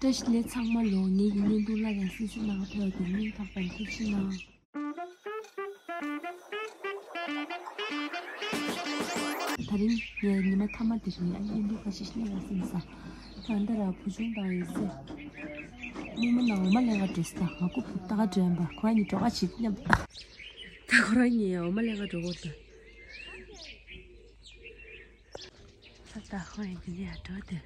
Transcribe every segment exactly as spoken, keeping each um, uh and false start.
བཀྲ་ཤིས་བདེ་ལེགས་ཚང་མ་ལོ། ངེད་ཀྱི་བརྙན་ཐུང་སླར་ཡང་གསན་གཟིགས་གནང་བ་ཕེབས་པ་དེ་སྙིང་ཐག་པ་ནས་ཐུགས་རྗེ་གནང་། ད་རིང་ངའི་ཉི་མ་མཐའ་མ་དེ་རེད། ཨ་ནི་བརྙན་ཐུང་ཁ་ཤས་སླར་ཡང་གསན་གཟིགས། ད་ལྟ་ར་བུ་ཆུང་དང་ཡོད་ཚད་རྨོ་མོ་ནང་འོ་མ་ལེན་ག་འགྲོ་ས། ད་ང་ཁོ་བུ་ལྟ་ག་འགྲོ་ཡིན་པ། ཁོ་གཉིས་འགྲོ་ག་བྱེད་སྙམ། ད་ཁོ་རང་གཉིས་འོ་མ་ལེན་ག་འགྲོ་གོ་ད། ད་ད་ཁོ་ཡང་དེ་ནས་ཡར་འགྲོ་དེ།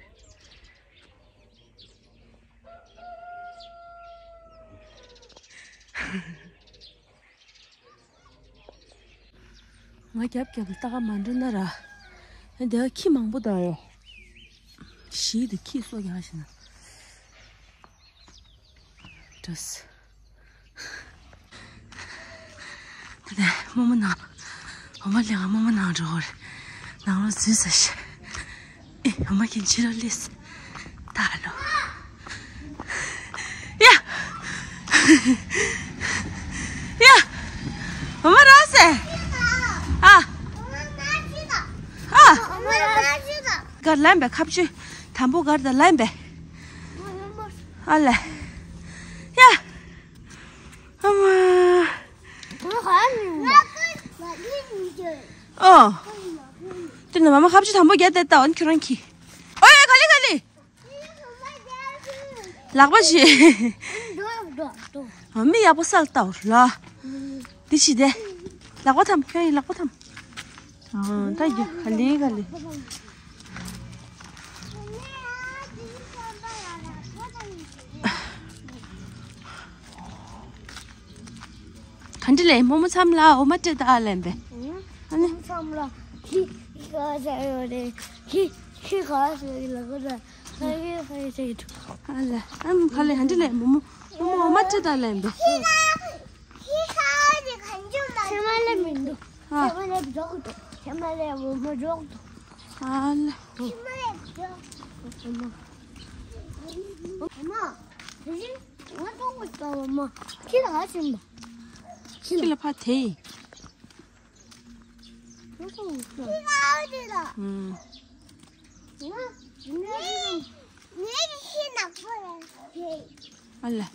ང་རྒྱབ་རྒྱབ་ལྟ་ག་མ་འགྲོ་ན་ར། ཨ་འདི་ཁྱི་མང་པོ་འདུག་ཡོ། ཞིག་ཏུ་ཁྱི་སོ་རྒྱག་བཞིན་ན། འགྲོ་སི། ད་ལྟ་རྨོ་མོ་ནང་། འོ་མ་ལེན་ག་རྨོ་མོ་ནང་འགྲོ་གི་རེད། ནང་ལོགས་འཛུལ་ས་ཞིག་ཨེ། འོ་མ་ཁྱེར་ཕྱི་ལོགས་སླེབས། ད་ལོ། ཡ། ཡ། འོ་མ་རག་སོང་། ཨ། ཨ། གར་ལེན་པས། ཁ་ཆུ་དམ་པོ་གར་ད་ལེན་པས། ཨ་ལེ། ཡ། ཨ་མ། ཨོ། དེ་ནི་མ་མ་ཁ་ཆུ་དམ་པོ་རྒྱག་དེ་ལྟ་འོ་ནི་ཁྱོད་རང་གིས། ཨོ་ཡ། ག་ལེ་ག་ལེ། ལག་པ་བྱེད། འོ་མི་ཡག་པོ་སལ་ལྟ་འོ་ལ། འདི་བྱེད་དེ། ལག་པ་ཐམ། ཁྱོད་ཡི་ལག་པ་ཐམ། ཨོ་ད་རྒྱུ་ག་ལེ་ག་ལེ། ག་འདྲ་ལེ། རྨོ་མོ་མཚམས་ལ་འོ་མ་སྤྲད་ད་ལེན་པས། ཨ་ནི། མཚམས་ལ་ཁྱི་ཁྱི་ག་ཟེར་ཡོད་རེད། ཁྱི་ཁྱི་ག་ཟེར་ཡོད་ལ་གོ་ད། ཧ་ཡེ་ཧ་ཡེ་ཟེར་གྱི་འདུག་ཨ་ལེ། ཨམ་ག་ལེ། ག་འདྲ་ལེ། རྨོ་མོ་རྨོ་མོ་འོ་མ་སྤྲད་ད་ལེན་པས། ཁྱི་ག་ཁྱི་ག་ཟེར་ག་འདྲ་མ། ཚེ་མ་ལེ་མི་འདུག་ཨ། ཚེ་མ་ལེ་འཇོག་འདུག་ཚེ་མ་ལེ་འོ་མ་འཇོག་འདུག་ཨ་ལེ། ཚེ་མ་ལེ་འཇོག་འོ་མ། འོ་མ། དེ་བཞིན་ང་འཇོག་འོ་མ། ཁྱི་ལ་ག་ཟེར་འདུག་ཁྱི་ལ་ཕ་དེ། ཨུམ། ཨ་ལེ།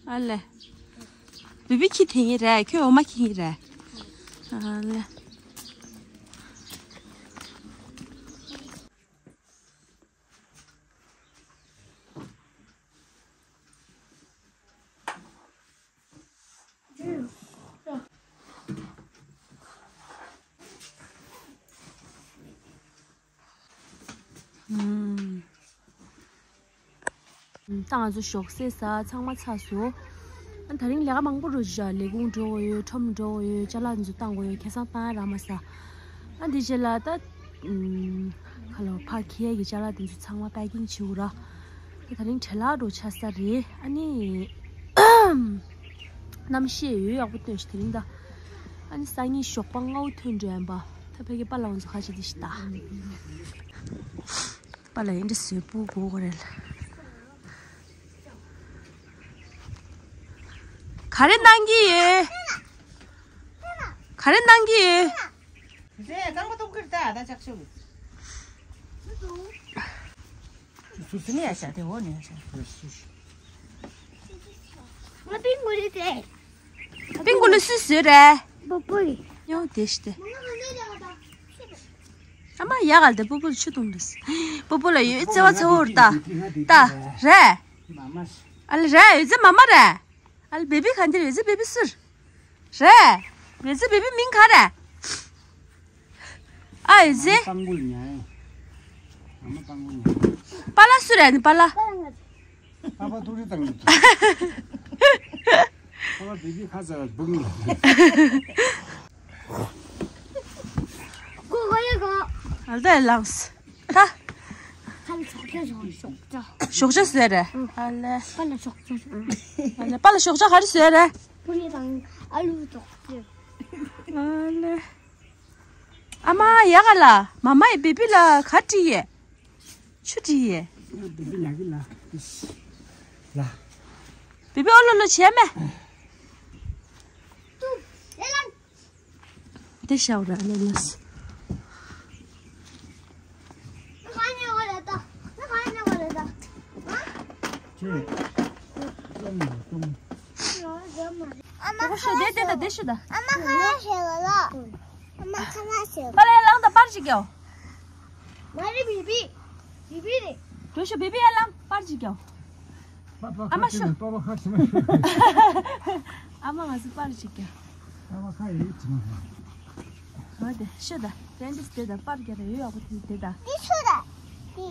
ཨ་ལེ། བི་བི་ཁྱི་དེ་ཡིན་རེད། ཁྱོད་འོ་མ་ཁྱི་ཡིན་རེད། ཨ་ལེ། ད་ང་ཚོ་ཞོགས་ཟས་ཟ་ཚང་མ་ཚར་སོང་། ཨ་ད་རིང་ལས་ཀ་མང་པོ་རེད་ཤག་ལས་ཁུངས་འགྲོ་དགོས་ཡོད། ཁྲོམ་འགྲོ་དགོས་ཡོད། ཅ་ལག་འདི་ཚོ་བཏང་དགོས་ཡོད། ཁ་སང་བཏང་ཡ་རག་མ་སོང་། ཨ་འདི་རྗེས་ལ་ད་ཁ་ལོ་ཕ་ཁྱེད་ཀྱི་ཅ་ལག་འདི་ཚོ་ཚང་མ་པེ་ཀིང་བྱེད་དགོས་ར། ད་ད་རིང་བྲེལ་ལག་འགྲོ་ཆགས་ས་རེད། ཨ་ནི་གནམ་གཤིས་འོད་ཡག་པོ་ཐོན་ཤག་དེ་རིང་ད། ཨ་ནི་སང་ཉིན་ཞོགས་པ་སྔ་བོ་ཐོན་འགྲོ་ཡིན་པ། ད་ཕ་གི་པཱ་ལགས་ཚོ་ཁ་ཤས་དེ་ཤི་ད། པཱ་ལགས་ཡིན་འདྲ་བཟོས་སྤུ་གོ་གོ་རེད་ལ། ག་རེ་གནང་གི་ཡོད། ག་རེ་གནང་གི་ཡོད། རེད། རྐང་པ་གཏུབ་ཀྱི་རེད་ད། ད་ལྕགས་ཤོག་གི། སུ་སུ་ནས་ཡ་ཤ་དེ་འོ་ནས་ཡ་ཤ། ང་པིང་གོ་རེད་དེ། པིང་གོ་ནི་སུས་བཟོས་རེད། པུ་པུ་ཡིས། ཡོ་དེ་ཤི་དེ། ཨ་མ་ཡ་གལ་དེ་པུ་པུ་ལ་ཆུ་བཏུང་འདུག་པུ་པུ་ལ་ཡོད་ཚེ་བ་ཚེ་བོར་ད། ད་རེད། ཨ་ལ་རེད། ཡོད་ཚེ་མ་མ་རེད། ཨ་ལ་བེ་བི་ག་འདིར་ཡོད་ཚེ་བེ་བི་སུར། རེད། ཡོད་ཚེ་བེ་བི་མིང་ག་རེད། ཨ་ཡོད་ཚེ། སྤང་གུལ་ཉ་ཡིན། ཨ་མ་སྤང་གུལ་ཉ་ཡིན། པཱ་ལགས་སུ་རེད་ནི་པཱ་ལགས། པཱ་པ་ཐུགས་རེ་བཏང་གི། པཱ་པ་བི་བི་ཁ་ཟ་བ་འབུག་ནི། གོ་གོ་ཡ་གོ། ཨ་ལྟ་ཡ་ལངས། ད། ཁ་ལ་ཞོགས་ཇ་ཞོགས་ཇ། ཞོགས་ཇ་བཟོས་རེད། ཨ་ལེ། པཱ་ལགས་ཞོགས་ཇ། ཨ་ལེ་པཱ་ལགས་ཞོགས་ཇ་ག་རེ་བཟོས་རེད། པུ་རེ་དང་ཨ་ལུ་ཏོག་ཙེ། ཨ་ལེ། ཨ་མ་ཡ་ག་ལ་མ་མ་ཡི་བི་བི་ལ་ག་བྲིས་ཡས། ཆུ་བྲིས་ཡས། བི་བི་ལ་གི་ལ། ལ། བི་བི་ཨོ་ལོ་ལོ་བྱས་མེད། དེ་ཤའོ་ར་ལ་ལ་སི། ཨ་མ་ཁ་ལག་ཟས་ལ་ལ། ཨ་མ་ཁ་ལག་ཟས། པཱ་ལགས་ཡར་ལངས་དང་། པར་ཅིག་རྒྱོབ། མ་རེད། བི་བི། བི་བི་རེད། འགྲོ་ཤོག་བི་བི། ཡར་ལངས། པར་ཅིག་རྒྱོབ། ཨ་མ་ཤོག་པཱ་པཱ་ཁ་ཕྱི་མ་ཤོག་ཨ་མ་ང་ཚོ་པར་ཅིག་རྒྱོབ། པཱ་པཱ་ཁ་ཡིན་ཕྱི་མ་ཤོག་འོ་དེ་ཤོག་དང་། དེ་འདི་དེ་དང་པར་རྒྱག་རེ་ཡོད། ཡག་པོ་དེ་དེ་དང་། འདི་ཤོག་དང་། འདི།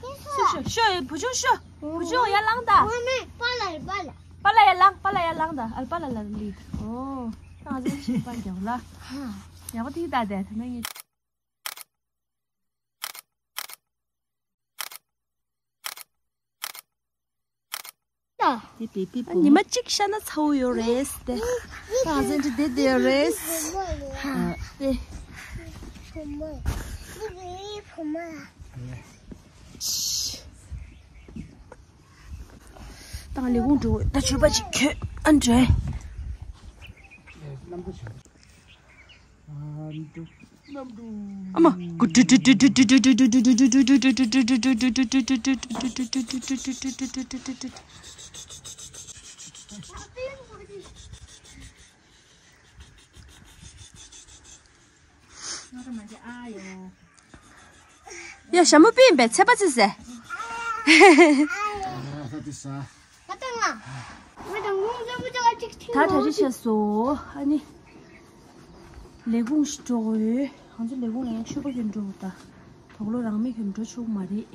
འདི་ཤོག་དང་། ཤོག་ཤོག་བུ་ཆུང་ཤོག་བུ་ཆུང་ཡར་ལངས་དང་། ངོ་མས་པཱ་ལགས་རེད། པཱ་ལགས། པཱ་ལགས་ཡར་ལངས། པཱ་ལགས་ཡར་ལངས་དང་། ཨ་པཱ་ལགས་ལ་ལི། ཨོ། ད་ང་ཚོ་ཤིག་པར་རྒྱག་ལ། ཡག་པོ་དེ་དང་དེ་ད་ནང་ངས། ཉི་མ་གཅིག་ཤར་ན་ཚ་བོ་ཡོད་རེད་དེ། ད་ང་ཚོ་འདི་བསྡད་བསྡད་ཡོད་རེད་དེ། ད་ལས་ཁུངས་འགྲོ། ད་ཕྱུ་པ་ཅིག་ཁྱོད་ཨ་འདྲེ། ཨ་མ། ཡ་ཞྭ་མོ་པི་ཡིན་པས་ཚད་པ་ཚེ་ཟེ། ད་གྲ་སྒྲིག་བྱས་སོང་། ཨ་ནི་ལས་ཁུངས་ཤིག་འགྲོ་དགོས་ཡོད། ང་ཚོ་ལས་ཁུངས་ལ་ཡང་ཕྱུ་པ་ཁྱོན་འགྲོ་དགོས། ད་དོག་ལོ་རང་མི་ཁྱོན་འགྲོ་ཆོག་མ་རེད།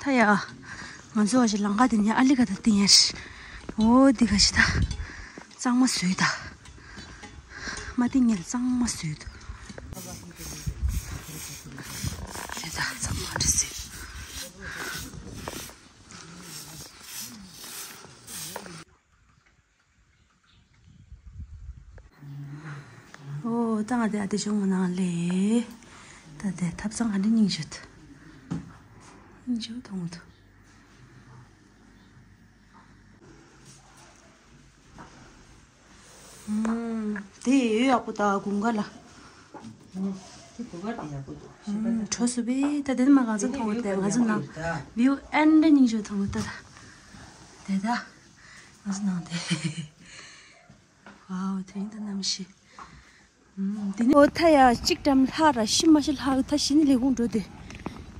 ད་ཡ། ང་ཚོ་བ་ཞིག་ལང་ཀ་དེ་ནས་ཨ་ལི་ཀ་ད་ཏིང་ཡར། འོ་འདི་ག་ཞིག་ད། གཙང་མ་བཟོས་ད། མ་ཏིང་ངེར་གཙང་མ་བཟོས་ད། དེ་ད་གཙང་མ་འདྲ་བཟོས། ཨོ་ད་ང་དེ་ཨ་དེ་ཤོང་མ་ནང་ལས། ད་དེ་ཐབ་ཚང་ག་འདྲ་སྙིང་རྗེ་འདུག་སྙིང་རྗེ་པོ་མཐོང་གི་འདུག་ཨུམ། དེ་ཡོད་ཡག་པོ་ད་དགུན་ཁ་ལ། ཨུམ། དེ་དགུན་ཁ་དེ་ཡག་པོ་འདུག་ཨུམ། གྲོ་སུ་བི་ད་དེ་མ་གང་ཚ་མཐོང་གི་དེ་ང་ཚོ་ནང་བིའུ་ཨན་འདྲ་སྙིང་རྗེ་མཐོང་གི་ད། དེ་ད། ང་ཚོ་ནང་དེ། ཝའོ་དེ་ཡིན་ད་གནམ་གཤིས། ཨུམ། དེ་ནི་འོ་ད་ཡ་གཅིག་གྲམ་ལྷག་ར་ཤི་མ་ཤི་ལྷག་ད་ཤི་ནི་ལས་ཁུངས་འགྲོ་དེ།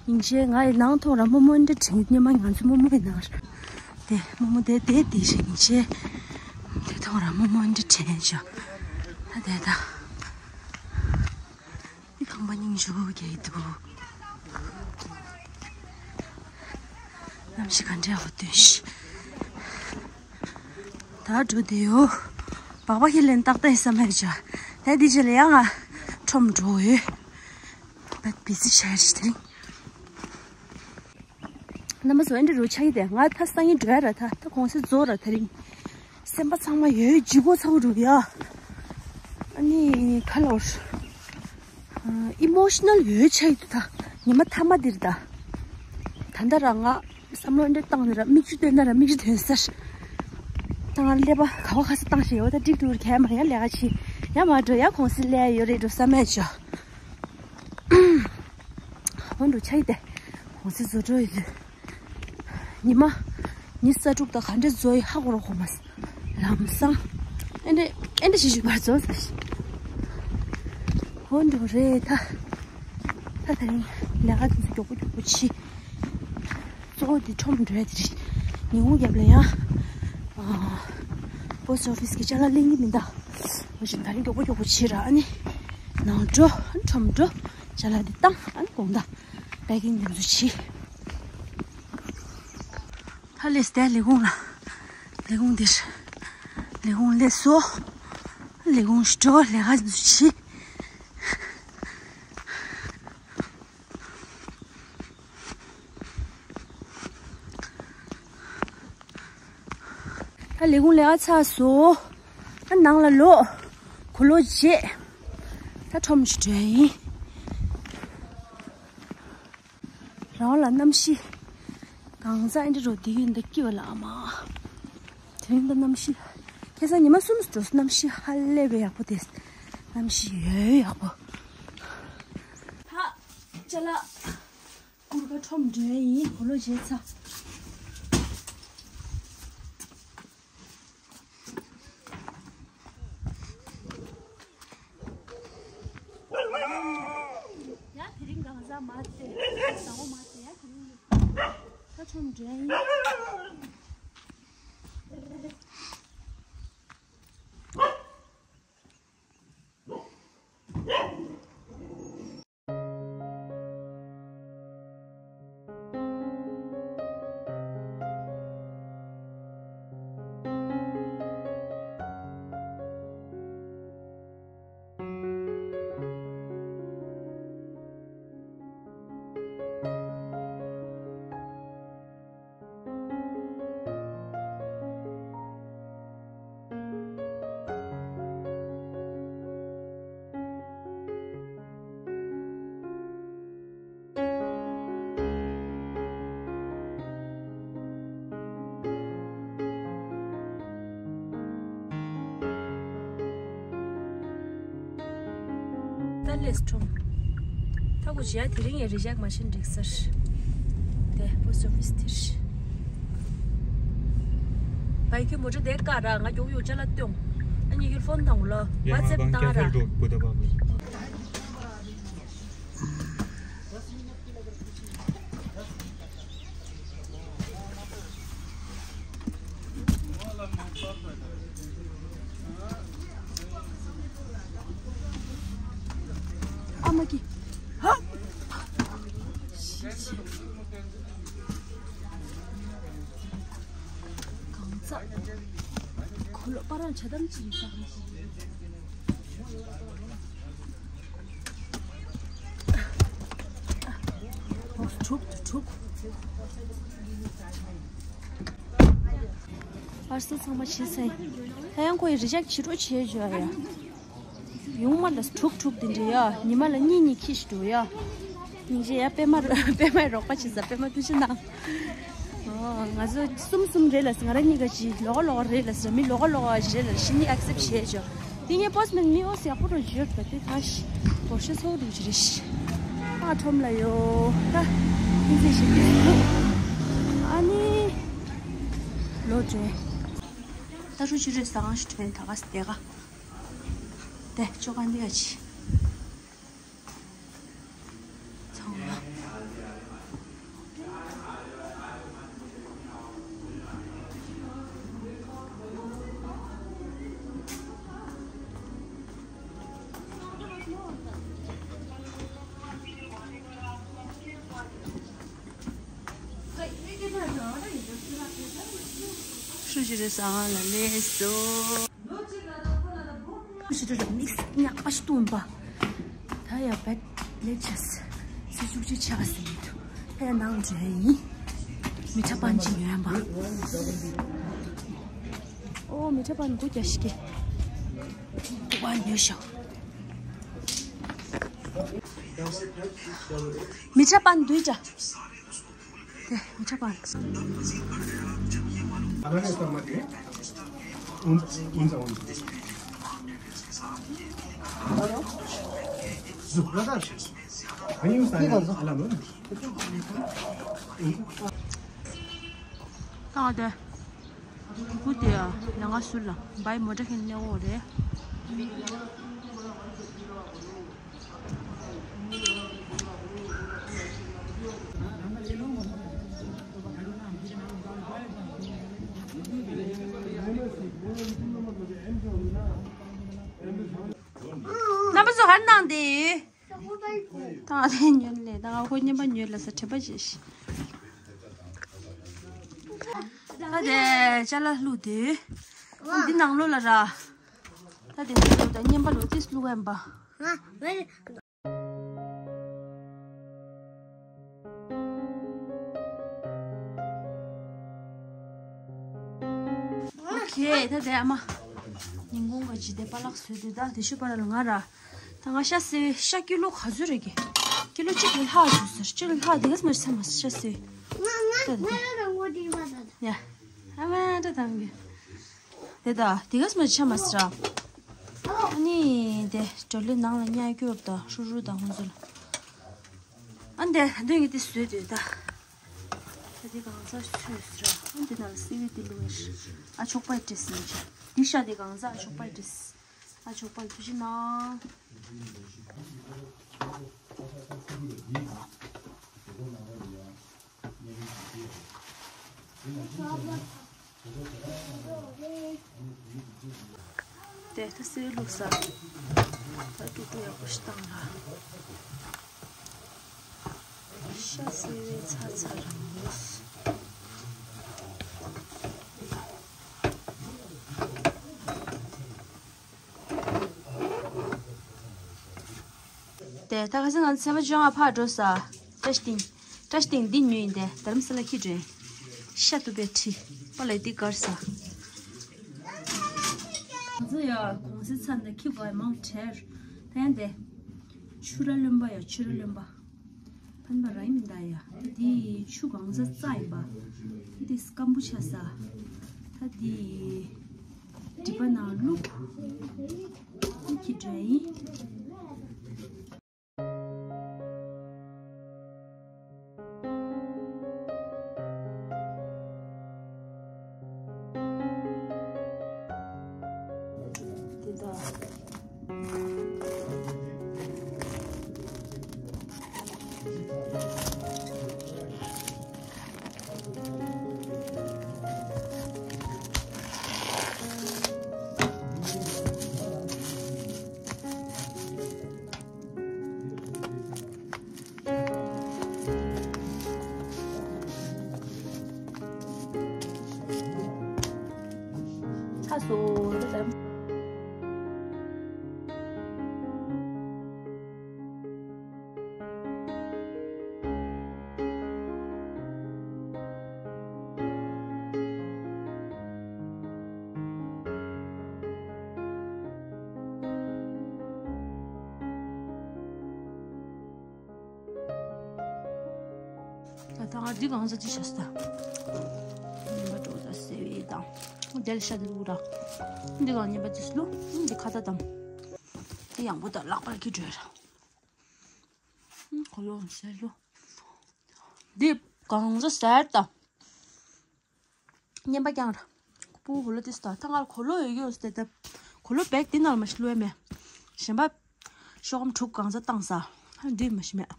ཡིན་ཆེ་ང་ཡི་ནང་ཐོང་ར་རྨོ་མོ་འདྲ་དྲན་སྙེ་མ་ང་ཚོ་རྨོ་མོ་ཡི་ནང་ར། དེ་རྨོ་མོ་དེ་དེ་དེ་ཞིག་ཡིན་ཆེ། དེ་ཐོང་ར་རྨོ་མོ་འདྲ་དྲན་ཤག་ད་དེ་ད། འདི་ཁང་པ་སྙིང་རྗེ་པོ་རྒྱག་གི་འདུག་གནམ་གཤིས་ག་འདྲ་ཡག་པོ་སྟོན་ཤིག་ད་འགྲོ་དེ་ཡོ། སྦག་སྦག་ཁྱེར་ལེན་ཏག་ཏག་ཡིན་ས་མེད་ཅག་ད་འདི་རྗེས་ལ་ཡང་ང་ཁྲོམ་འགྲོ་ཡོད། བད་བི་ཟི་བྱས་རེད་དེ་རིང་། རྣམ་པ་ཚོ་ཨེ་འདྲ་རུ་ཆགས་ཀྱི་དེ་ང་ད་སང་ཉིན་འགྲོ་ཡ་ར་ད་ད་གུང་སེང་རྫོགས་ར་དེ་རིང་། སེམས་པ་ཚང་མ་ཡོད་ལྗིད་ཁོག་ཚ་བོ་འགྲོ་གི་ཡ། ཨ་ནི་ཁ་ལོར། ཨི་མོ་ཤི་ནལ་ཡོད་ཆགས་ཀྱི་འདུག་ད་ཉི་མ་མཐའ་མ་འདིར་ད། ད་ལྟ་ར་ང་བསམ་བློ་འདྲ་བཏང་ནས་ར་མིག་ཆུ་བཏོན་ན་ར་མིག་ཆུ་ཐོན་ས། ད་ང་ཀླད་པ་ག་བ་ག་ས་བཏང་ཞེས་ཡོད་ད་འགྲིག་འགྲིག་གས་མ་ཡ་ལས་ཀ་བྱེད་ཡ་མ་འགྲོ་ཡ་གུང་སེང་སླེབས་ཡོད་རེད་འགྲོ་ས་མེད་ཅོ། འོ་འགྲོ་ཆ་ཡི་དེ་གུང་སེང་བཟོ་འགྲོ་ཡི་དུས། ཉི་མ། ཉི་ས་དྲུག་དང་ག་འདྲ་བཟོ་ཡི་ཧ་གོ་རོ་གོ་མ་སོང་། ལམ་སང་། ཨེ་འདྲ་ཨེ་འདྲ་ཞིག་ཞིག་བར་བཟོ་ས་ཞིག་འོ་འགྲོ་རེད་ད། ད་ད་རིང་ལས་ཀ་དེ་ཚོ་མགྱོགས་པོ་མགྱོགས་པོ་བྱེད། གཙོ་བོ་དེ་ཁྲོམ་འགྲོ་ཡ་དེ་རེད། ཉིན་གུང་རྒྱབ་ལ་ཡང་། པོ་སི་ཊི་ཨོ་ཕི་སི་གི་ཅ་ལག་ལེན་གྱི་མི་འདུག་འོ་བཞིན་ད་རིང་མགྱོགས་པོ་མགྱོགས་པོ་བྱེད་ར་ཨ་ནི། ནང་འགྲོ་ཁྲོམ་འགྲོ་ཅ་ལག་དེ་བཏང་ཨ་ནི་དགོང་དག་པེ་ཀིང་དེ་ཚོ་བྱེད། ཧ་ལས་སྟེ་ལས་ཁུངས་ལ། ལས་ཁུངས་འདིར། ལས་ཁུངས་ལས་སོ། ལས་ཁུངས་ཤི་འགྲོ་ལས་ཀ་ཞིག་ད་ལས་ཁུངས་ལས་ཀ་ཚར་སོང་། ཨ་ནང་ལ་ལོག་གོ་ལོ་བྱེད། ད་ཁྲོམ་ཞིག་འགྲོ་ཡ་ཡིན། རང་ལ་གནམ་གཤིས། གང་ཟག་ཨེ་འདྲ་རོ་དེ་ཡོད་འདི་སྐྱིད་པ་ལ་ཨ་མ། དེ་རིང་ད་གནམ་གཤིས། ཁ་སང་ཉི་མ་གསུམ་འགྲོ་གནམ་གཤིས་ཧ་ལས་པའི་ཡག་པོ་དེ། གནམ་གཤིས་ཡོད་ཡག་པོ། ཧ། ཅ་ལག་ཀུར་ཁ་ཁྲོམ་འགྲོ་ཡ་ཡིན། གོ་ལོ་བྱས་ཚ། ཡ་དེ་རིང་གང་ཟག་མ་ཚེ་ཟ་འོ་མ་ཚེ་ཡ་དེ་རིང་ཁ་ཁྲོམ་འགྲོ་ཡ་ཡིན། ད་ལེས་ཁྲོམ། ད་གོ་ཅི་ཡ་དེ་རིང་ཡ་རི་ཇག་མ་ཤིན་འགྲིག་སར། དེ་པོ་སི་ཨོ་ཕི་སི་དེར། བའི་ཁྱོད་མོ་ཊ་དེ་ཀ་ར་ང་མགྱོགས་མགྱོགས་ཅ་ལག་སྟོན། ཨ་ནི་ཡུལ་ཕོན་དང་ལོ། ཡ་ང་བ་ཚེབ་གང་བཏང་ར། ཁྱད་ཁྱད་འགྲོ་གོ་ད་བ། ཨ་མ་ཀི། ཧ། གང་ཚ། ཁོ་ལོ་པ་རང་ཆ་དམ་ཅི་ཡིན་ས། འཁྲུག་འཁྲུག་ཨར་སི་ཚང་མ་བྱེད་ཚེ། ད་ཡང་ཁོ་ཡི་རི་ཇག་བྱེད་རོགས་བྱེད་བརྗོད་ཡ། ཡོང་མ་ལ་འཁྲུག་འཁྲུག་དེ་འདྲ་ཡ། ཉི་མ་ལ་གཉིས་གཉིས་ཁྱི་ཞིག་འགྲོ་ཡ། སྙིང་རྗེ་ཡ། པད་མ་པད་མའི་རོགས་པ་བྱེད་ས། པད་མ་ཐུགས་རྗེ་གནང་། ཨོ་ང་ཚོ་གསུམ་གསུམ་རེད་ལ། ང་རང་གཉིས་ཀ་ཅི་ལོགས་ཀ་ལོགས་ཀ་རེད་ལ་ཟེར། མི་ལོགས་ཀ་ལོགས་ཀ་ཞིག་རེད་ལ། ཞི་ནི་ཨེག་སེབ་བྱས་ཆོག་དེ་ངས་པོ་སི་མན་མི་འོ་སི་ཡག་པོ་རུ་བརྗོད་པ་དེ་ད་ཤི་བོར་ཤ་ཚོགས་འདུག་ཅི་རེད་ཤི། ཨ་ཁྲོམ་ལ་ཡོད་ད། ཨིན་ཚེ་ཞིག་དུས་སུ་ཨ་ནི་ལོ་བྲེ། ད་རུ་ཅི་རེད་ཟ་ཁང་ཞིག་ཐོན་ད་ག་སྟེ་ག་དེ་ཅོ་ག་འདི་ཡ་ཅི། ཚང་མ། ཧྲུ་ཅི་རེ་ས་ང་ལ་ལས་སོ། ཞི་ཏྲ་ར་མིག་སི་ཉག་པ་ཞིག་བཏུང་པ། ད་ཡ་བེད་ལེགས་ཆས་སི་ཤུག་ཅིག་ཆགས་ཟིན་འདུག་ཕའི་ནང་འདྲེ་ཡིན། མི་ཁྲ་པན་ཅིག་ཡོད་པ། ཨོ་མི་ཁྲ་པན་དགུ་རྒྱ་ཞིག་གི་དགུ་པ་ཉོས་ཤོག་མི་ཁྲ་པན་འདུས་ཀྱ། དེ་མི་ཁྲ་པན། ཨ་དེ། བུ་དེ་ལ་ང་ཟུར་ལ་བའི་མོ་ཊ་ཁེན་ནས་འོ་རེད། རྣམ་པ་ཚོ་ག་རེ་གནང་དེ། ད་ང་དེ་ཉོན་ལེ་ད་ང་ཁོ་མཉམ་པ་ཉོན་ལ་ས་དྲན་པ་བྱེད་ཤི། ད་དེ་ཅ་ལག་བླུགས་དེ། འདི་ནང་ལོགས་ལ་ར། ད་དེ་ཚོ་ད་མཉམ་པ་ལོ་ཙིས་བླུགས་ཡན་པ། ཨོ་ཁེ་ད་དེ་ཨ་མ། ཉིན་གུང་ག་ཇི་དེ་པ་ལགས་བཟོས་དུས་ད་དེ་ཤུ་པ་ར་ལ་ང་ར། ད་ང་ཤ་སེ་ཤ་ཀི་ལོ་ག་ཚོད་རེད་ཀི། ཀི་ལོ་གཅིག་ལ་ལྷག་བཟོས་ཟེར་གཅིག་ལ་ལྷག་དེ་ག་སྨ་རེ་ཚ་མ་ཤ་སེ། ད་དེ་དེ། ཡ། ཨ་མ་ད་དང་གི། དེ་ད་དེ་ག་སྨ་རེ་ཆ་མ་སི་ར། ཨ་ནི་དེ་གྲོ་ལི་ནང་ལ་ཉལ་རྒྱུ་ད་ཧྲུ་ཧྲུ་ད་ཧུན་ཟུ་ལ། ཨ་འདི་འདི་ངས་འདི་བཟོས་དུས་ད། ད་འདི་གང་ཟག་ཆོས་ཟེར། ཨ་འདི་ནང་ལ་སེ་བའི་འདི་བླུགས་ཡ། ཨ་ཆོག་པའི་བྲིས་ཟིན་ཅིག་འདི་ཤ་འདི་གང་ཟག་ཨ་ཆོག་པའི་བྲིས། ཨ་ཆོག་པ་ཐུགས་རྗེ་གནང་། དེ་ད་སེ་བའི་བླུགས་ས། ད་ཀྲུ་ཀྲུ་ཡག་པོ་ཞིག་བཏང་ལ། ཤ་སེ་བའི་ཚ་ཚ་རང་ཡོད། དེ་ད་ག་ས་ང་ཚོ་ཚན་པ་བཅོ་ལྔ་ཕར་འགྲོ་ས། བཀྲ་ཤིས་སྟེང་། བཀྲ་ཤིས་སྟེང་འདི་ཉོས་ཡིན་ཏེ་རྡ་རམ་ས་ལ་ཁྱི་འདྲེན། ཤ་གཏུབ་པའི་ཁྲི། པ་ལས་འདི་དཀར་ས། ང་ཚོ་ཡ་གོང་སེ་ཚ་འདི་ཁྱི་བ་མང་དྲེར། ད་ཡང་དེ། ཆུ་ར་རློན་པ་ཡ་ཆུ་ར་རློན་པ། ཕན་པ་ར་ཡིན་ད་ཡ། འདི་ཆུ་གང་ཚ་རྩ་ཡིན་པ། འདི་སྐམ་པོ་ཆ་ས། ད་འདི་སྒྲིབ་པ་ནང་བླུགས། འདི་ཁྱི་འདྲ་ཡིན། འདི་ད། ཚ་སོ་ལ་ལྟར། ད་ང་འདི་གང་ཟག་ཅི་བྱས་ད། ཉན་པ་འགྲོ་ད་སེ་བའི་དང་། དེ་ལ་ཤ་འདི་བླུགས་ར། འདི་གང་ཉན་པ་ཅི་བླུགས། འདི་ཁ་ད་དམ། འདི་ཡང་པོ་ད་ལག་པར་གི་འགྲོ་ར། ཁོ་ལོ་ཟེར་ལོ། འདི་གང་ཟག་ཟེར་ད། ཉན་པ་རྐྱང་ར། ཕྲུ་གུ་གོ་ལོ་ཏིས་ད་ད་ང་གོ་ལོ་ཡོད་ཡོད་ཟེར་ད། གོ་ལོ་བེག་དེ་ནང་མ་ཤི་ལུས་མེད། གཞན་པ། ཤོག་སྒམ་དྲུག་གང་ཟག་བཏང་ས། ཨ་འདི་མ་ཤི་མེད།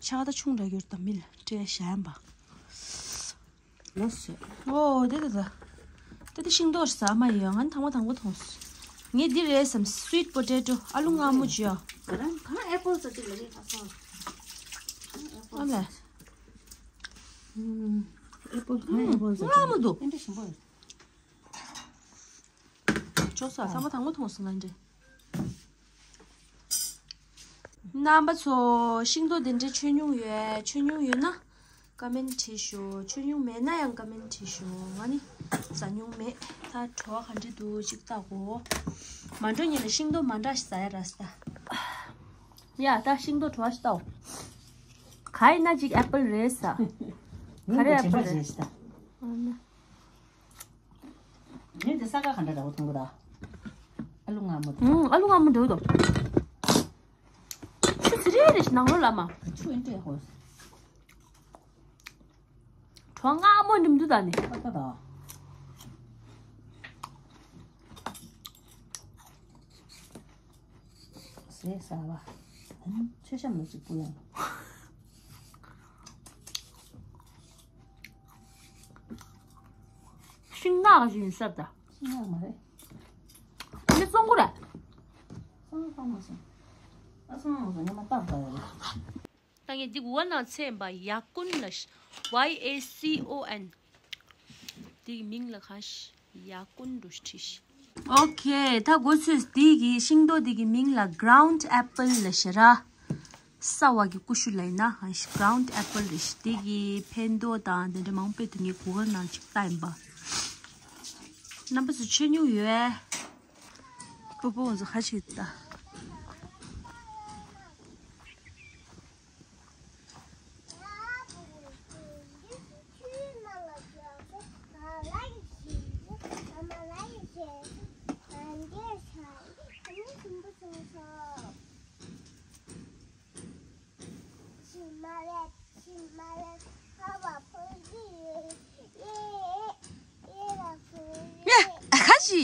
ཆ་ད་ཆུང་འདྲ་ཡོད་ད་མི་ལ་སྤྲད་བཞག་ཡམ་པ། ལོ་སོད། ཨོ་དེ་དེ་དེ། དེ་དེ་ཤིང་ཏོག་ཟ་མ་ཡོད། ང་ནི་ཐང་མ་དང་པོ་མཐོང་སོང་། ངས་འདི་རེད་བསམ། སུའིཊ་པོ་ཏེ་ཏོ་ཨ་ལུ་མངར་མོ་ཅིག་ཡོད། ང་རང་གང་ཨེ་པོལ་ཟ་ཅིག་ལ་རེད་ཨ་ཁང་། ཨ་ལས། ཨེ་པོལ་གང་ཨེ་པོལ་ཟ་ཅིག་མངར་མོ་འདུག་ཨེ་འདྲ་ཞིམ་པོ་ཡོད། ཅོག་ས་ཚང་མ་དང་པོ་མཐོང་སོང་ང་འདྲ། རྣམ་པ་ཚོ་ཤིང་ཏོག་དེ་འདྲའི་མཆོད་མྱོང་ཡོད། མཆོད་མྱོང་ཡོད་ན་ཀ་མེན་བྲིས་ཤོག་མཆོད་མྱོང་མེད་ན་ཡང་ཀ་མེན་བྲིས་ཤོག་ང་ནི་ཟ་མྱོང་མེད། ད་བྲོ་བ་ག་འདྲ་འདུག་ཅིག་ལྟ་གོ། མ་འགྲོ་ཉིན་ལ་ཤིང་ཏོག་མ་འདྲ་ཞིག་ཟ་ཡ་ར་ས། ཡ་ད་ཤིང་ཏོག་བྲོ་བ་ཞིག་ལྟའོ། ག་ཡིན་ན་ཅིག་ཨེ་པལ་རེད་ས། ག་རེ་ཨེ་པལ་རེད་ས། ངས་འདི་ས་ཀ་ག་འདྲ་འདྲ་བོ་མཐོང་གི་ར། ཨ་ལུ་མངར་མོ་འདུག་ཨུམ། ཨ་ལུ་མངར་མོ་འདུག་དོ། ཆུ་ཚི་རེ་རེ་ཞིག་ནང་ལོགས་ལ་མ། ཆུ་ཨེ་འདྲ་ཧོ། བྲོ་མངར་མོ་འགྲིམ་འདུག་ད་ནི། ཨ་ད་ད། ཟས་ཟ་བ། ཨུམ། མཆོད་བཤམས་ལ་ཅིག་པུ་ཡང་། ཤིང་ནགས་ཤིག་ཡིན་ས་ད། ཤིང་ནགས་མ་རེད། འདི་ཙོང་གུ་རེད། ཙོང་གུ་མ་སོང་། ཨ་ཙོང་མ་སོང་ཉི་མ་རྟག་པ་རེད། ད་ངས་འདི་གུ་གལ་ནང་ཚེ་ཡིན་པ་ཡ་ཀུན་ལ་ཤ། ཝའི་ཨེ་སི་ཨོ་ཨེན། འདི་གི་མིང་ལ་གང་ཤ་ཡ་ཀུན་འགྲོ་ཤ་བྲིས་ཤ། ཨོ་ཁེ། ད་གོ་ཚོད་འདི་གི་ཤིང་ཏོག་འདི་གི་མིང་ལ་གྷ་རའུན་ཌི་ཨེ་པལ་ལ་ཤ་ར། ས་བ་གི་ཀུ་ཤུ་ལ་ཡིན་ན་ཧ་ཤི་གྷ་རའུན་ཌི་ཨེ་པལ་རེད་ཤི། དེ་གི་ཕན་ཐོགས་དང་དེ་འདྲ་མང་པོ་དེ་ངས་གུ་གལ་ནང་ཅིག་ལྟ་ཡིན་པ། རྣམ་པ་ཚོ་མཆོད་མྱོང་ཡོད་ཨེ། སྤོ་སྤོ་ང་ཚོ་ཧ་ཤི་ད།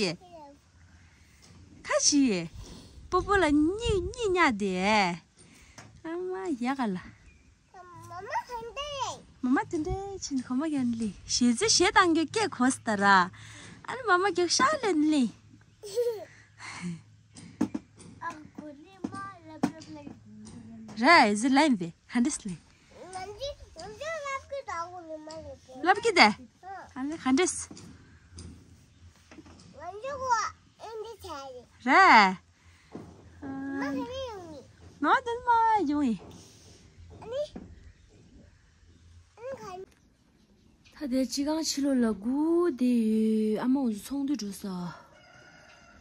ཡེ། ཁ་ཆི་ཡེ། སྤོ་སྤོ་ལ་གཉིད་གཉིད་ཉལ་དེ། ཨ་མ་ཡ་ག་ལ། མ་མ་དེ་འདྲ་ཕྱིན་གོ་མ་ཡན་ལི་ཞེ་ཙི་ཞེ་དང་གི་སྐད་གོ་སྟ་ར། ཨ་ནི་མ་མ་རྒྱག་ཤ་ལེན་ལི། ར་ཨེ་ཟི་ལན་བེ་ཧན་དིས་ལི། ལབ་ཀི་དེ། ཨ་ནི་ཧན་དིས། ར། ནོ་དེ་མ་ཡོང་ཡི། ད་དེ་སྤྱི་ཁང་ཕྱི་ལོགས་ལ་སྒུག་བསྡད་ཡོད། ཨ་མ་འུ་ཚོ་ཚོགས་འདུ་འགྲོ་ས།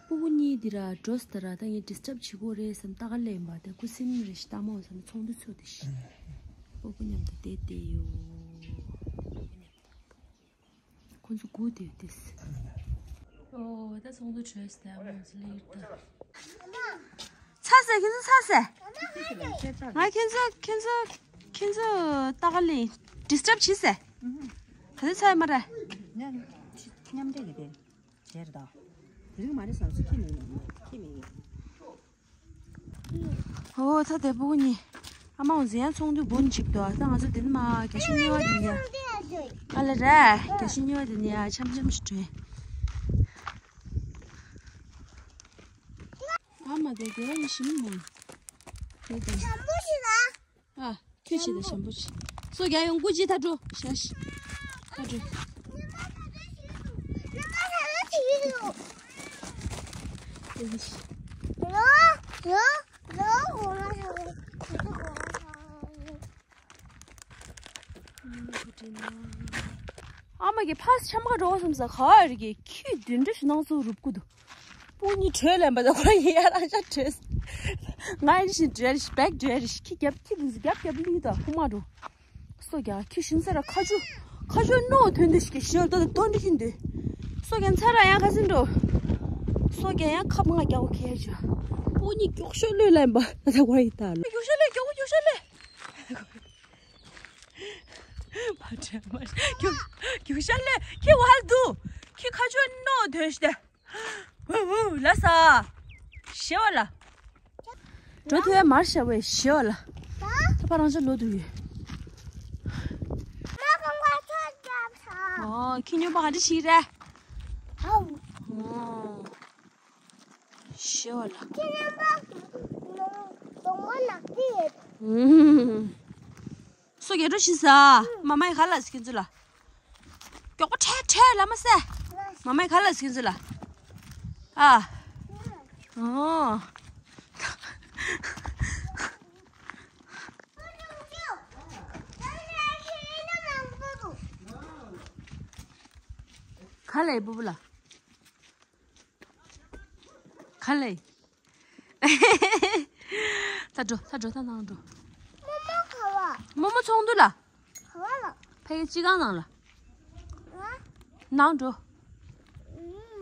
སྤུ་གུ་གཉིས་འདི་ར་འགྲོ་སྟ་ར། ད་ངས་ཌིས་ཊབ་བྱེད་དགོས་རེད་བསམ་ལྟ་ག་ལེན་པ་དེ་སྐུ་སེམས་རེ་ཞིག་ལྟ་མ་འོང་བསམ་ཚོགས་འདུ་ཚོགས་དེ་ཞིག་སྤུ་གུ་མཉམ་དུ་བསྡད་བསྡད་ཡོད། ཁོ་ཚོ་སྒུག་བསྡད་ཡོད་དེ། ཨོ་ད་ཚོགས་འདུ་གྲོལ་སྟེ་ཨ་མ་འུ་ཚོ་སླེབས་ཡོད་ད། ཚ་ཟེར་ཁྱེད་ཚོ་ཚ་ཟེར། ང་ཁྱེད་ཚོ་ཁྱེད་ཚོ་ཁྱེད་ཚོ་ལྟ་ག་ལེན། ཌིས་ཊབ་བྱེད་ཟེར། ག་ཚོད་ཚ་ཡོད་མ་རེད། མཉམ་འབྲེལ་གྱི་དེ་རེད་ད། དེ་རིང་མ་རེད་བསམ་སོང་ཁྱི་མེད་ཡིན་ཁྱི་མེད་ཡིན། ཨོ་ད་དེ་སྤུ་གུ་གཉིས། ཨ་མ་འོ་ཟེ་ཡང་ཚོགས་འདུ་འབུར་གཅིག་ཏུ་ཨ་ད་ང་ཚོ་དེ་ནི་མ་རྒྱ་ཤི་གཉིས་པ་དེ་ནི་ཡ། ཨ་ལ་ར་རྒྱ་ཤི་གཉིས་པ་དེ་ནི་ཡ་འཆམ་འཆམ་ཞིག་བྲོས། ཨ་མ་དེ་དེ་ར་ནི་ཞིམ་མོ། དེ་དང་། ཞམ་པོ་ཞིག་ལ། ཨ། ཁྱོད་ཆེ་ད་ཞམ་པོ་ཆེ། སོ་རྒྱ་ཡོང་སྐུ་ཅི་ད་འགྲོ་ཤ་ཤ། ད་འགྲོ། ཨ་མ་གི་ཕ་ཆམ་ག་འགྲོ་བསམ་ས་ག་རེ་གི་ཁྱི་དུད་འགྲོ་ཞིག་ནང་ཚུགས་རུབ་ཀུ་འདུག་སྤུ་གུ་གཉིས་བྲོས་ལེན་པ་དང་ཁོ་ཡི་ཡ་རང་ཤ་བྲོས། ང་ཡི་བཞིན་བྲོས་རེ་ཞིག་བེག་བྲོས་རེ་ཞིག་ཁྱི་རྒྱབ་ཁྱི་དུས་རྒྱབ་རྒྱབ་ལུས་དང་ཁུག་མ་འགྲོ། སོ་རྒྱག་ཁྱི་ཞིང་ས་ར་ཁ་ཆུ་ཁ་ཆུ་རྣོ་ཐོན་དུ་ཞིག་གི་ཞོར་དུ་དོན་འདྲི་ཤིན་དུ། སོ་རྒྱག་ཚ་ར་ཡང་ཁ་སིན་འགྲོ། སོ་རྒྱག་ཡང་ཁབ་ང་རྒྱག་གོ་ཁྱེར་ཆུ། སྤུ་གུ་གཉིས་མགྱོགས་ཤོས་ལུས་ལེན་པ་ད་ད་ཁོ་ཡི་ད་ལུས། མགྱོགས་ཤོས་ལུས་མགྱོགས་མགྱོགས་ཤོས་ལུས། བ་དྲན་མ་རྒྱུག་རྒྱུག་ཤ་ལེ་ཁྱི་ཝལ་དུ། ཁྱི་ཁ་ཆུ་རྣོ་དོན་ཤ་དེ། ཝུ་ཝུ་ལ་ས། ཤེ་བ་ལ། འགྲོ་ཐུ་ཡ་མར་ཤ་བའི་ཤེ་བ་ལ། ད་ཕ་རང་ཅག་ལོ་དུ་ཡོད། ཨོ་ཁྱི་ཉོ་པ་ག་འདྲ་ཞིག་རེད། ཨོ། ཤེ་བ་ལ། ཁྱི་རྣམ་པ་གདོང་པ་ནག་པོ་ཡོད། ཨུམ། སོ་རྒྱ་འགྲོ་ཤི་ས། མ་མའི་ག་ལ་སི་ཁྱེད་ཚོ་ལ། མགྱོགས་པོ་ཁྲལ་ཁྲལ་ལ་མ་སེ། མ་མའི་ག་ལ་སི་ཁྱེད་ཚོ་ལ། ཨ། ཨོ། ག་ལ་ཡི་སྤུ་སྤུ་ལ། ག་ལེ། ད་འགྲོ་ད་འགྲོ་ད་ནང་འགྲོ། རྨོ་མོ་ག་བ། རྨོ་མོ་ཚོགས་འདུ་ལ། ག་བ་ལ། ཕ་གི་སྤྱི་ཁང་ནང་ལ། ང་། ནང་འགྲོ།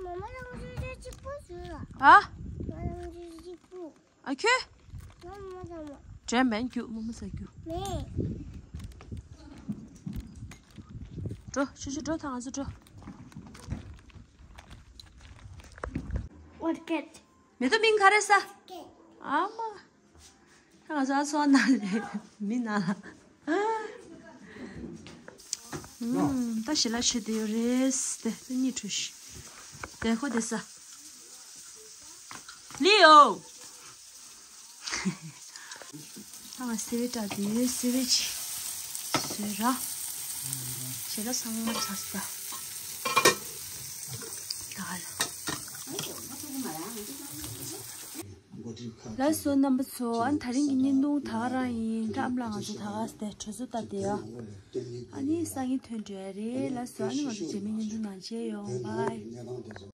རྨོ་མོ་རང་ཚོ་གཅིག་པུ་ཞུ་ལ། ཨ། ང་རང་ཚོ་གཅིག་པུ། ཨ་ཁྱོད། ང་རྨོ་མོ་ཚང་མ། དྲན་མེད་རྒྱུ་རྨོ་མོ་ཟ་རྒྱུ། མེད། འགྲོ་ཆུ་ཆུ་འགྲོ་ད་ང་ཚོ་འགྲོ། What cat? མེ་ཏོག་མིང་ག་རེ་ཟ། ཨ་མ། ད་ང་ཚོ་ཨ་ཚོ་ན་ལེ་མི་ན་ལ། ཨུམ། ད་ཞི་ལ་ཆེ་དེ་ཡོད་རེད་དེ་ད་གཉིད་ཁྲོ་ཤི། དེ་ཁོ་དེ་ཟ། ལི་ཡོ། ད་ང་སེ་བའི་སྐྲ་དེ་སེ་བའི་ཆི། སོས་ར། ཞེ་ལ་ཚང་མ་ཆགས་སོང་ད། ད་ལ། ལགས་སོ་རྣམ་པ་ཚོ། ཨ་ནི་དེ་རིང་གི་བརྙན་ཐུང་ད་ག་རང་ཡིན། ཨ་མ་ལགས་ང་ཚོ་ད་ག་སེ་གྲོས་ཚོགས་ལྟ་དེ་ཡ། ཨ་ནི་སང་ཉིན་ཐོན་འགྲོ་ཡ་རེད། ལགས་སོ། ཨ་ནི་ང་ཚོ་རྗེས་མའི་བརྙན་ཐུང་ནང་མཇལ་ཡོང་། བྷའི།